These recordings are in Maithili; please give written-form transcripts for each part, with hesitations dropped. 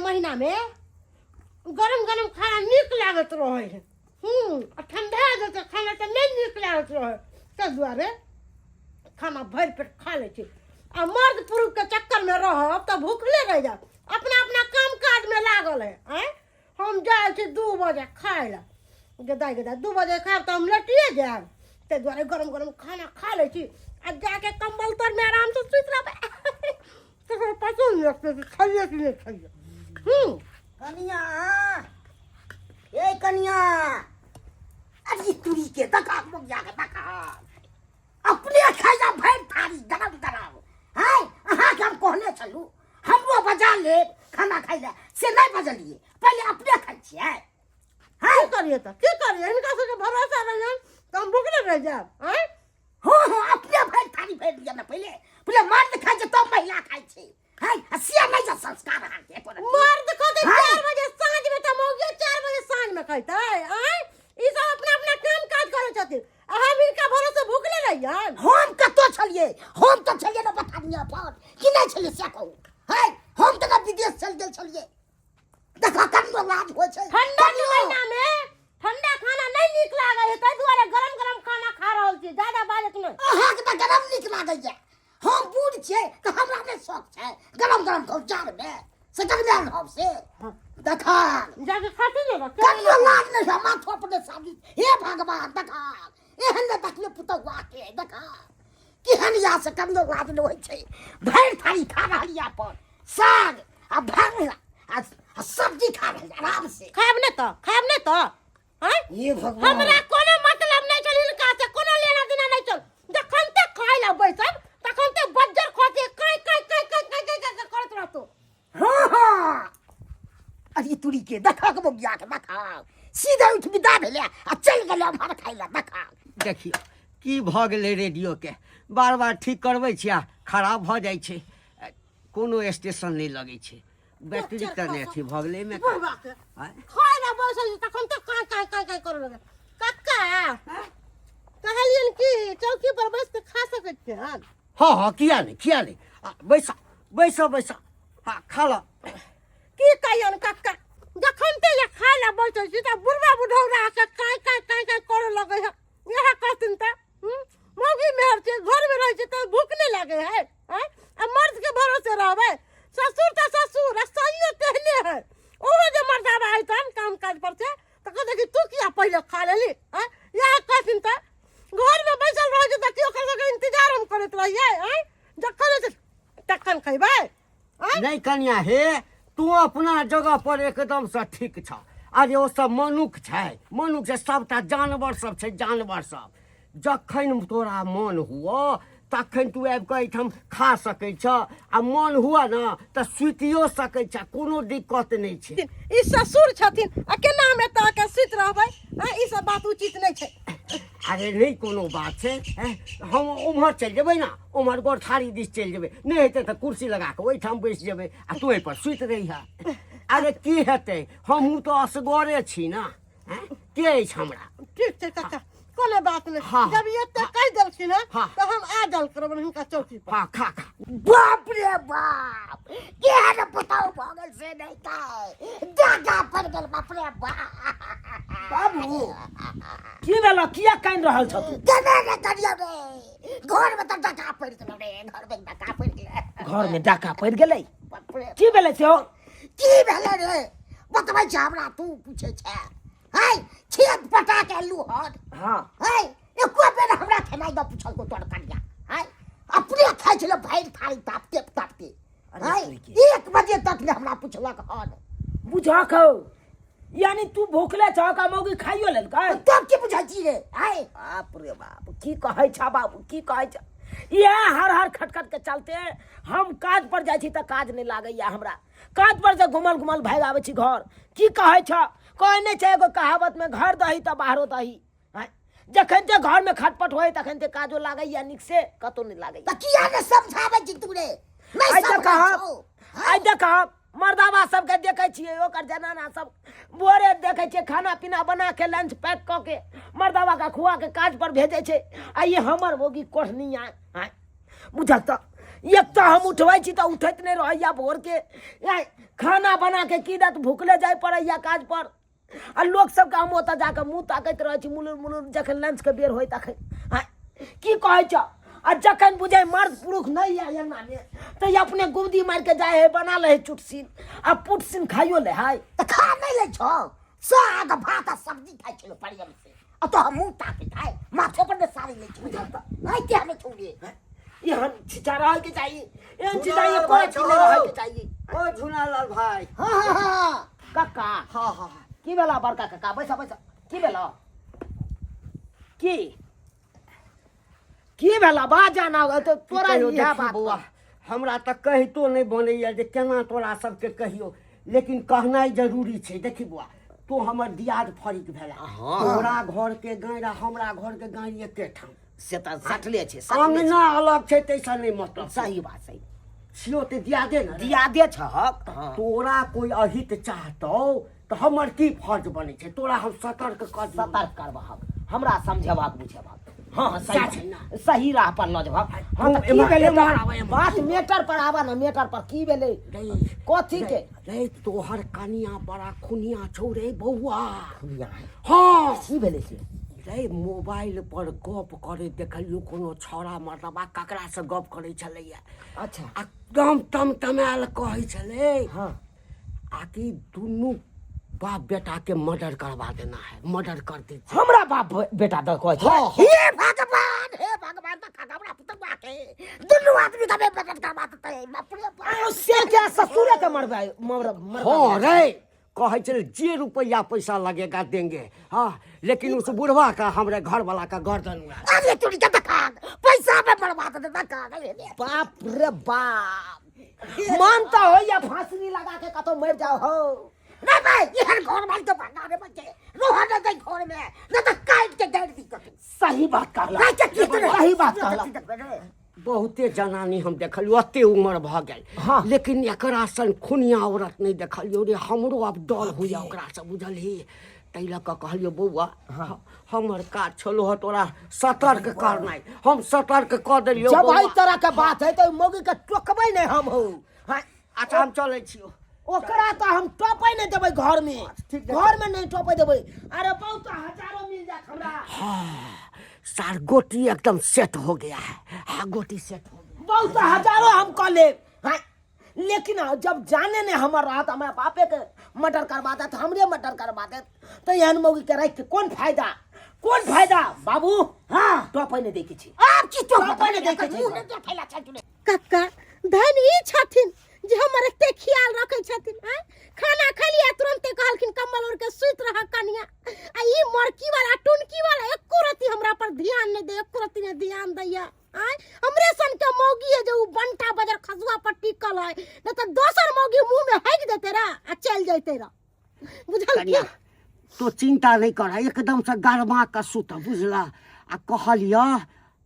महीना में गरम गरम खाना नीक लागत रहै है। आ ठंडा जेतै खाना तऽ नहि नीक लागैत रहै, ताहि दुआरे खाना भरि पेट खा लै छी। आ मर्द पुरुषके चक्करमे रहब तऽ भूखले रहि जायब। अपना अपना काम काजमे लागल है। आँय, हम जाइ छी 2 बजे खाय लए। गदाइ गदाइ 2 बजे खायब तऽ हम लेटिए जायब, ताहि दुआरे गरम गरम खाना खा लै छी आ जाके कम्बल तरमे आरामसँ सुति रहबै। ककरो पतो नहि लगतै कि खाइए कि नहि खाइए। कनिया, ए कनिया, अरे तुरी के दका मुगिया के दका अपने खाइया भरि थारी गरम गरम है। अहाँके हम कहने छलहुँ हमरो बजा लेब खाना खाइ लए, से नहि बजलियै, पहिले अपने खाइ छियै। की करियै तऽ की करियै, हिनका सबके भरोसा रहियन तऽ हम भुखले रहि जायब? आँय। हँ हँ, अपने भरि थारी भरि लिअ ने पहिले, पहिले मर्द खाइ छै तब महिला खाइ छै है, आ से नहि छै संस्कार अहाँके एको रत्ती। मर्द खतै हाँ। 4 बजे साँझ में तऽ मौगियो 4 बजे साँझ में खैतै। आँय, ई सब अपना अपना काम काज करै छथिन आ हम हिनका भरोसे भुखले रहियन। हम कतौ छलियै? हम तऽ छलियै ने बथानिया पर कि नहि छलियै से कहू? है, हम तऽ ने विदेश चलि गेल छलियै। देखा कनियो लाज होइ छै। ठंडा के कनियो। महीना में ठंडा खाना नहीं नीक लागे है, ताहि दुआरे गरम गरम खाना खा रहल छी। ज्यादा बाजत नहि। अहाँके तऽ गरम नीक लागैया, हम बूढ़ छियै तऽ हमरा नहि शौक छै गरम गरम खाउ, जाड़मे से गरमे रहब से देखा जाके खाती ने रह। कनियो लाज नहि है, माथो पर नहि साबी। हे भगवान, देखा एहन नहि देखलियै पुतहुआ के, देखा केहन या से कनियो लाज नहि होइ छै। भरि थारी खा रहल यऽ अपन साग आ भात आ सब्जी खा रहल आराम से। खायब नहि तऽ खायब नहि तऽ आँय? हे भगवान, हमरा कोनो मतलब नहि छल, हिनका से कोनो लेना देना नहि छल। जखन तक खाय लए बैसब तखन तक बज्जर खसे काँय काँय काँय काँय काँय काँय काँय करैत रहतो। हाँ हाँ, अरे तुरी के देखा के बगिया के देखा सीधे उठ विदा भेलै आ चलि गेलै उम्हर खाय लए। देखा देखियौ की भऽ गेलै रेडियोके, बार बार ठीक करबै छियै आ खराब भऽ जाइ छै। कोनो स्टेशन नहि लगै छै, बैटरी तऽ नहि अथी भऽ गेलै एहिमे। बुढ़बा के आँय? खाय लए बैसल छी तखन तक काँय काँय काँय काँय करऽ लगै। कक्का, कहलियनि कि चौकी पर बैस कऽ खा सकै छियनि? हँ हँ, किया नहि, किया नहि, आ, बैस बैस बैस, हँ खा लऽ। की कहियनि कक्का, जखन ते जे खाय लए बैसै छी तऽ बुढ़बा बुढ़ौरा के काँय काँय काँय काँय करऽ लगै है। इएह कहथिन तऽ मौगी मेहर छै, घरमे रहै छै तऽ भूख नहि लागै है? आँय, आ मर्दके भरोसे रहबै? ससुर तऽ ससुर आ सइयो तेहने है। ओहो जे मर्दाबा अयतन काम काज पर से तऽ कहतै कि तू किया पहिले खा लेली? आँय, इएह कहथिन तऽ घरमे बैसल रहै छै तऽ केओ सबके इंतजार हम करैत रहियै? आँय, जखन एतै तखन खैबै। आँय? नहि कनिया हे, तू अपना जगह पर एकदमसँ ठीक छ। अरे ओ सब मनुख छै, मनुख छै, सबटा जानवर सब छै, जानवर सब। जखन तोरा मन हुअ तखन तू आबि कऽ एहिठाम खा सकै छ आ मन हुअ ने तऽ सुतियो सकै छ, कोनो दिक्कत नहि छै। ई ससुर छथिन आ केना हम एतऽ आके सुति रहबै? आँय, ई सब बात उचित नहि छै। अरे नहि कोनो बात छै, हैं, हम उम्हर चलि जेबै ने, उम्हर गोरथारी दिस चलि जेबै, नहि हेतै तऽ कुर्सी लगा कऽ ओहिठाम बैस जेबै आ तू एहिपर सुति रहिह। अरे की हेतै, हमहूँ तऽ असगरे छी ने, हैं, के अछि हमरा? ठीक छै काका, कोनो बात नहि। हाँ। जब एते कहि देलखिन हँ हाँ। तऽ हम आ जाल करब हुनका चौकी पर। हाँ, खा खा। बाप रे बाप, केहन पुतहु भऽ गेल से नहि कहै, डाका पड़ि गेल। बाप रे बाप। बाबू, की भेल? किया कानि रहल छ तू? केना ने करियौ रे, घर में तऽ डाका पड़ि गेल रे, घर में डाका पड़ि गेल। घर में डाका पड़ि गेलै? बाप रे। की भेलै से? की भेलै रे, बतबै छै हमरा तू पूछै छै? है, खेत पटा के एलू हन। हाँ। है, एको बेर हमरा खेनाइ दऽ पूछलको तोर कनिया? है, अपने खाइ छलै भरि थारी तापते तापते। अरे है, तोरी के। 1 बजे तक ने हमरा पूछलक हन। बुझक हौ, यानी तू भूखले छह का मौगी खाइयो लेलकै? तब की बुझै छी रे? है, बाप रे बाप, की कहै छ बाबू, की कहै छ? इएह हर हर खटखट के चलते हम काज पर जाइ छी तऽ काज नहि लागैया हमरा। काज पर से घुमल घुमल भागि आबै छी घर। की कहै छ, कहै नहि छै एगो कहावत में, घर दही तऽ बाहरो दही। आँय, जखन ते घर में खटपट होय तखन ते काजो लागैया नीक से, कतौ नहि लागैया। तऽ किया ने समझाबै छी तू रे? नहि आइ समझै देखब छौ। आइ देखब मर्दाबा सबके देखै छियै, ओकर जनाना सब भोरे देखै छियै खाना पीना बना के लंच पैक कऽ के मर्दाबा के खुआ के काज पर भेजै छै, आ ई हमर भोगी कोठनी आय। आँय, बुझक तऽ एक तऽ हम उठबै छी तऽ उठैत नहि रहैया भोर के। आँय, खाना बना के की दत भुखले जाय पड़ैया काज पर आ लोक सबके हम ओतऽ जाकऽ मुँह ताकैत रहै छी मुलुर मुलुर जखन लंचके बेर होइ तखन आँय की कहै छऽ आ जखन बुझै मर्द पुरुष नहि यऽ अङ्गनामे तऽ ई अपने गुमदी मारिके जाइ है बना लै है चुटसिन आ पुटसिन खाइयो लै है तऽ खा नहि लै छौ साग भात आ सब्जी खाइ छलो परियम से आ तो हम मुँह ताकैत है माथो पर ने साड़ी लै छौ नहि के हमे छौड़े एहन छिचा रहैके चाही एहन छिचा एको रत्ती नहि रहैके चाही ओ झुनालाल भाई हाँ हाँ हाँ कक्का हाँ हाँ की भेला बड़का कक्का बैसा बैसा की भेला की की भेला बा जाना तो तोरा कहियो इएह देखी बात बौआ हमरा तऽ कहितो नहि बनैया जे केना तोरा सबके कहियो लेकिन कहनाइ जरूरी छै देखी बौआ तू हमर दियाद फरीक भेला तोरा घर के गाँव आ हमरा घर के गाँव एके ठाम से तऽ सटले छै सटले छै। अंगना अलग छै ताहिसँ नहि मतलब सही बात सही छियो तऽ दियादे ने दियादे छहक हँ। तोरा कोइ अहित चाहतौ तऽ हमर की फर्ज बनै छै तोरा हम सतर्क कऽ दियौ सतर्क करबहक हमरा समझेबहक बुझेबहक हँ हँ सही सएह छै ने। सही राह पर लऽ जेबहक हँ तऽ तू की एम्हर- भेलै एम्हर तहन? आबह, एम्हर। बात मेटर पर आबऽ ने मेटर पर की भेलै रे, कथी के रे तोहर कनिया बड़ा खुनिया छौ रे बौआ खुनिया हँ की भेलै से रे मोबाइल पर गप करे देखलियो कोनो छौड़ा मर्दबा ककरा से गप करे छलैया अच्छा आ एकदम तमतमायल कहै छलै हँ आ कि दुनू बाप बेटा के मर्डर करवा देना है मर्डर कर दीजिए हमरा बाप बेटा दऽ कहै छै हाँ, हे भगवान हे भगवान त खगबरा पुतवा के दुनू आदमी के मर्डर करवा देतै बाप रे बाप आयो से के ससुरे के मरबै मर मरबै हाँ रे कहै छलै जे रुपैआ पैसा लगेगा देंगे हाँ लेकिन उस बुढ़वा का हमरे घर वाला का गर्दन उड़ा अरे चुड़ी के देखा पैसा में बर्बाद दे देखा बाप रे बाप मन तऽ होइया फांसी लगा के कतौ मरि जाओ हो नहीं भाई ये घर में तो भगा रे बच्चे रोहा दे दे घर में नहीं तो काट के गाड़ दी कतौ सही बात कहला नहीं के की सही बात कहला बहुते जनानी हम देखलियो ओते उम्र भऽ गेल हाँ। लेकिन एकरा सन खुनिया औरत नहि देखलियो रे हमरो आब डर होइया ओकरासँ बुझलही ताहि लऽ कऽ कहलियो बौआ हमर काज छलो हँ तोरा सतर्क करनाइ हम सतर्क कऽ देलियो जब बौआ। एहि तरह के बात है तो मौगी के टोकबै नहीं हम हो हाँ, अच्छा हम चलै छियो ओकरा तो हम टोपै नहीं देबै घर में ठीक छै। घर में नहीं टोपै देबै अरे बहुत हजारों मिल जात हमरा हाँ सार गोटी एकदम सेट हो गया है हाँ गोटी सेट हो गया बहुत हजारों हम कऽ लेब हाँ, लेकिन जब जाने ने हमर रहत हमरा बापे के मर्डर करवा देत हमरे मर्डर करवा देत तो एहन मौगी के राखि के कौन फायदा कौन फायदा बाबू हाँ टोपै नहीं देखै छी आप की तो टोपै नहीं देखै छी मुंह नहीं देखैला छै तूने कक्का धन ई छथिन जे हमर एते ख्याल रखै छथिन आँय खाना खेलियै तुरंते कहलखिन कम्बल ओढ़ के सुति रह कनिया आ ई मरकी वाला टुनकी वाला एको रत्ती हमरा पर ध्यान नहि दै एको रत्ती नहि ध्यान दैया आँय हमरे सन के मौगी है जे उ बंटा बजर खसुआ पर टिकल है नहि तऽ दोसर मौगी मुंह में हगि देते रह आ चलि जैते रह बुझल कनिया तो चिंता नहीं कर एकदम से गरमा के सुत बुझला आ कहलिय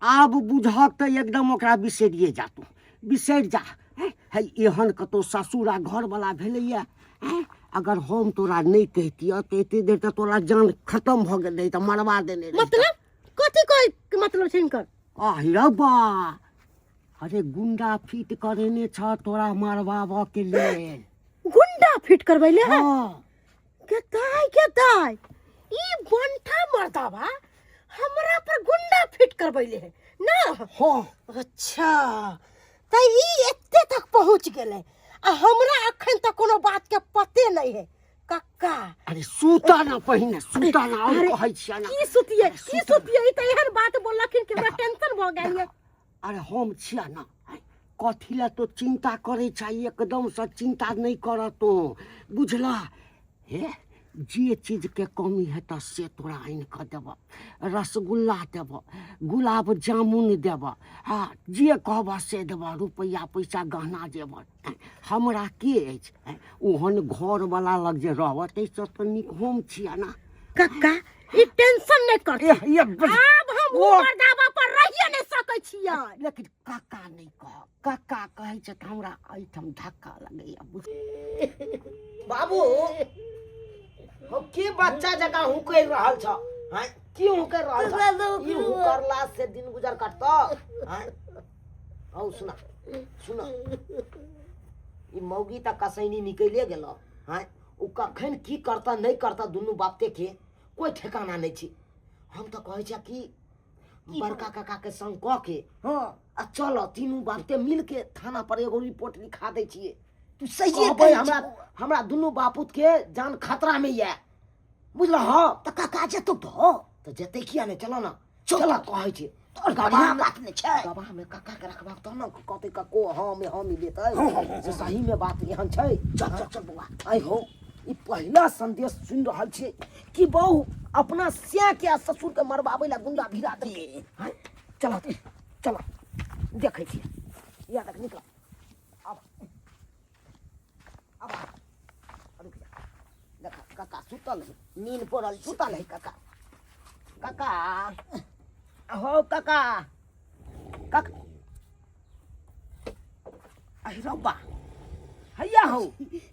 आब बुझक तऽ एकदम ओकरा बिसरिए जा तू बिसरि जा हैं? है एहन कतौ ससुर आ घरवला भेलैया हैं? अगर हम तोरा नहि कहितियऽ तऽ एते देर तऽ तोरा जान खतम भऽ गेल रही तऽ मरवा देने रही मतलब कथी कहै के मतलब छै हिनकर आहि बा अरे गुंडा फिट करेने छ तोरा मरवाबऽ के लेल गुंडा फिट करबैले है हाँ के दाय के दाय ई बंठा मर्दाबा हमरा पर गुंडा फिट करबैले है ना हाँ अच्छा त ई एते तक पहुंच गेलै आ हमरा अखन तक कोनो बात के पते नहीं है कक्का अरे सुता ना पहिने सुता ना और अरे, कहै छियै ना की सुतियै की सुतियै ई त एहन बात बोललखिन कि हमरा टेंशन भऽ गेल ये अरे हम छियै ना कथी लए तो चिंता करै छै एकदमसँ चिंता नहि कर तू बुझला हे जे चीजके कमी हेतऽ से तोरा आनि कऽ देबऽ रसगुल्ला देबऽ गुलाब जामुन देबऽ हँ जे कहबऽ से देबऽ रुपैआ पैसा गहना जेवर हमरा के अछि ओहन घरवला लग जे रहबऽ ताहिसँ तऽ नीक हम छियै ना कक्का ई टेंशन नहि कर एह, ये बस- आब हम ओ- ऊपर दाबा पर रहिए नहि सकै छियै लेकिन काका नहि कह काका कहै छै तऽ हमरा एहिठाम धक्का लगैया बुझ बाबू हम की बच्चा जकाँ हुकरि रहल छ हैं की हुकरि रहल छ ई हुकरला से दिन गुजर कटतो हैं औ सुना सुना ई मौगी तऽ कसैनी निकलिए गेलो। आँय, ओ कखन की करता नहि करता दुनू बापते के कोई ठेकाना नहि छै। हम तऽ कहै छियै कि बड़का काका के संग कऽ के हाँ आ चल तीनू बापते मिल के थाना पर एगो रिपोर्ट लिखा दै छियै। तू सही कहबै कहै हमरा हमरा हमरा दुनू बापूत के जान खतरा में यऽ, बुझल? हँ तऽ काका जेतौ तो तऽ जेतै किया नहि, चल ने, चल कहै छी। तोहर बढ़िआँ बात नहि छै। गवाह में काका के रखबाक तब ने कहतै कक्को हँ में हँ मिलेतै से सही में बात एहन छै। चल चल चल बौआ। आइ हो, ई पहिला संदेश सुनि रहल छियै कि बहु अपना सैं के आ ससुर के मरबाबै ला गुंडा भिड़ा देलकै। हँ, चल चल देखै छियै। या देख, निकल आब आब आ, रुक जा। देख काका सुतल है, नींद पड़ल छै। सुतल है काका। काका हो, काका, काका, अहि रब्बा, हैया हो।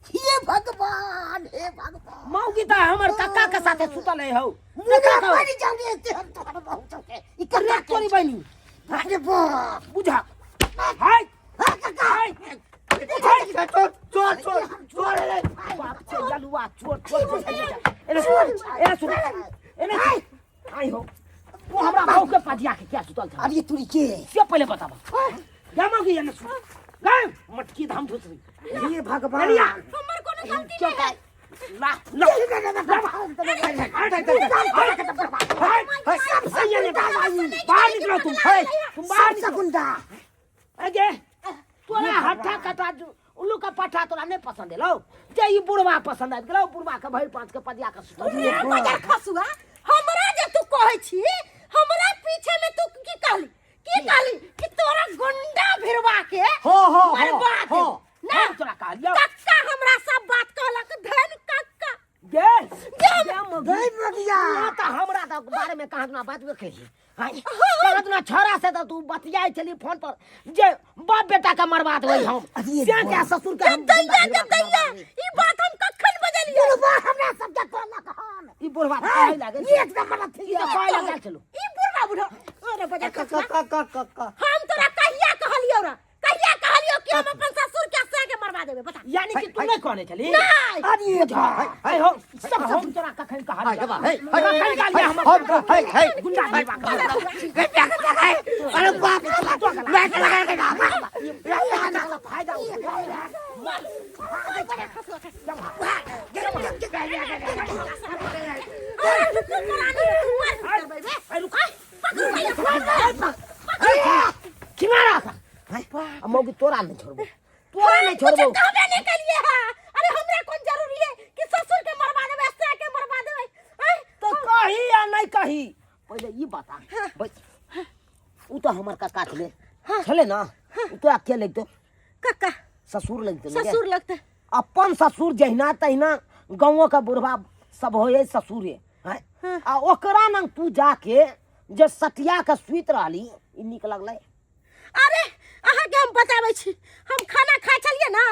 हे भगवान, हे भगवान। मौगी तऽ हमर काका के साथे सुतल है हौ। मुदा काका। मरि जाऊ रे, तेहन तोहर बहु सबके। ई कक्का रे तोरी बहिनी। अरे बाप। बुझा हाय। हाँ, काका। हाय। चोर चोर चोर चोर एलै। बाप छै जलुआ चोर चोर चोर। एने सुन, एने सुन, एने सुन। आई हो, तू हमरा बहू के पजिया के क्या सुतल था? अरे तुरी के से पहले बताबा। गा मौगी, एने सुन, गा मटकी धाम ठुसरी। हे भगवान। एनिया। हमर कोनो गलती क्यों नहीं है। ला ला बाहर निकलो तुम, तुम बाहर सबसे निकलो। गुंडा। अगे तोरा हट्ठा कट्ठा उल्लू का पट्ठा तोरा नहीं पसंद एलौ, जे ई बुढ़वा पसंद आबि गेलौ, बुढ़वा के भरि पाँच के पदिया के सुतल। रे बजर खसुआ, हमरा जे तू कहै छी, हमरा पीछे में तू की कहली, की कहली कि तोरा गुंडा भिड़वा के हो हो हो मरवा देब। हो। ना हम तोरा कहलियौ? कक्का हमरा सब बात कहलक, धन कक्का। गे गे। गे मौगी। गई मगिया। तू तऽ हमरा तऽ बारे में कहाँ दुना बातबे केलही। हाय, कहाँ दुना छोरा से तऽ तू बतियाइ छली फोन पर जे बाप बेटा के मरवा देबै हम। अरे से के ससुर के हम दैया गुंडा के भिड़वा के दैया, मरवा देबै। ई बात हम कखन बजलियै? बुढ़वा हमरा सबके कहलक हन। ई बुढ़वा तऽ कहै लागल एक नंबर अथी। ई तऽ कहै लागल छलौ। ई बुढ़वा बुढ़वा, अरे बजर खसुआ, कक्का कक्का कक्का। हम तोरा कहिया कहलियौ रे, कहिया कहलियौ कि हम अपन ससुर के सह के मरवा देबै, बता। यानी कि तू नहीं कहने छली? नहीं। अरे हाय हाय हो, सब हम तोरा कखन कहलियौ? हे हे। कखन कहलियौ हमर हम हे हे। गुंडा भिड़वा के मरवा देबै? अरे बाप रे बाप, मैं तो लगा के फायदा उठा। बजर खसुआ के। अरे रुक पुरानी, तू मार करबै बे। रुका। पकड़ भैया, पकड़। किनारा का आ मौगी, तोरा नहीं छोड़बो, तोरा नहीं कुछ छोड़बो। कहबे नहीं कलिए है। अरे हमरा कोन जरूरी है कि ससुर के मरवा देबै, सह के मरवा देबै? आँय? तो कही या नहीं कही, पहले ई बता बस। उ तो हमर काका छले, छले ना? उ तोरा के लगतो? कक्का। ससुर लगतो ने? ससुर लगते। अपन ससुर जहिना तहिना गाँवो के बुढ़वा सब होए ससुरे हैं। आ ओकरा नंग तू जाके जे सटिया के सुति रहली, ई नीक लगलै? अरे अहाँके हम बताबै छी, हम खाना खाइ छलियै ना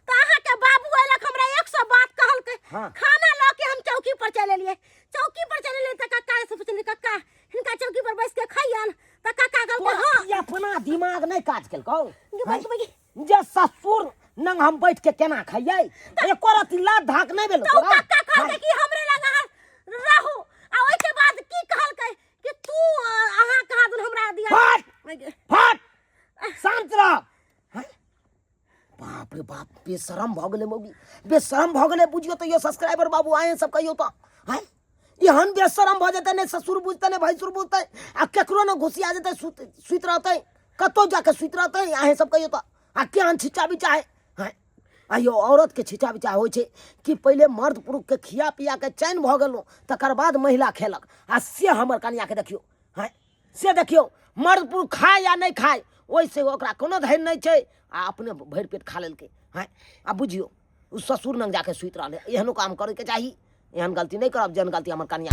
तऽ अहाँके बाबू अयलक, हमरा 100 बात कहलकै। हाँ। खाना लऽ के हम चौकी पर चलि एलियै। चौकी पर चलि एलियै तऽ कक्का से पुछलियै, कक्का हिनका चौकी पर बैस के खइयन? तऽ कक्का कहलकै तोरा हाँ। ई अपना दिमाग नहीं काज केलकौ? गे बाई, गे बाई, गे। जे ससुर नंग हम बैठ के केना खइयै, एको रति लात धाक नहीं भेल तऽ ओ तोरा? कक्का कहलकै कि हमरे लग अहाँ रहू, आ ओहिके बाद की कहलकै कि तू अहाँ कहाँ दुन हमरा दिया। फट फट, शांत रह। हैं? बाप रे बाप, बेशरम भऽ गेलै मौगी, बेशरम भऽ गेलै। बुझियौ तऽ यौ सब्सक्राइबर बाबू, अहेँ सब कहियौ तऽ हैं, एहन बेशरम भऽ जेतै, नहि ससुर बुझतै नहि भैंसुर बुझतै आ केकरो ने घुसिया जेतै, सुति रहतै, कतहु जाके सुति रहतै। अहेँ सब कहियौ तऽ आ केहन छिच्चा बिच्चा है हैं? आइयो औरतके छिचा बिचा होइ छै कि पहिले मर्द पुरुषके खिया पिया के चैन भऽ गेलहुँ, तकर बाद महिला खेलक। आ से हमर कनियाके देखियौ, हैं, से देखियौ, मर्द पुरुष खाय या नहि खाय ओहिसँ ओकरा कोनो धैर्य नहि छै, आ अपने भरि पेट खा लेलकै हैं। आ बुझियौ ओ ससुर लग जाके सुति रहलै। एहनो काम करैके चाही? एहन गलती नहि करब जेहन गलती हमर कनिया।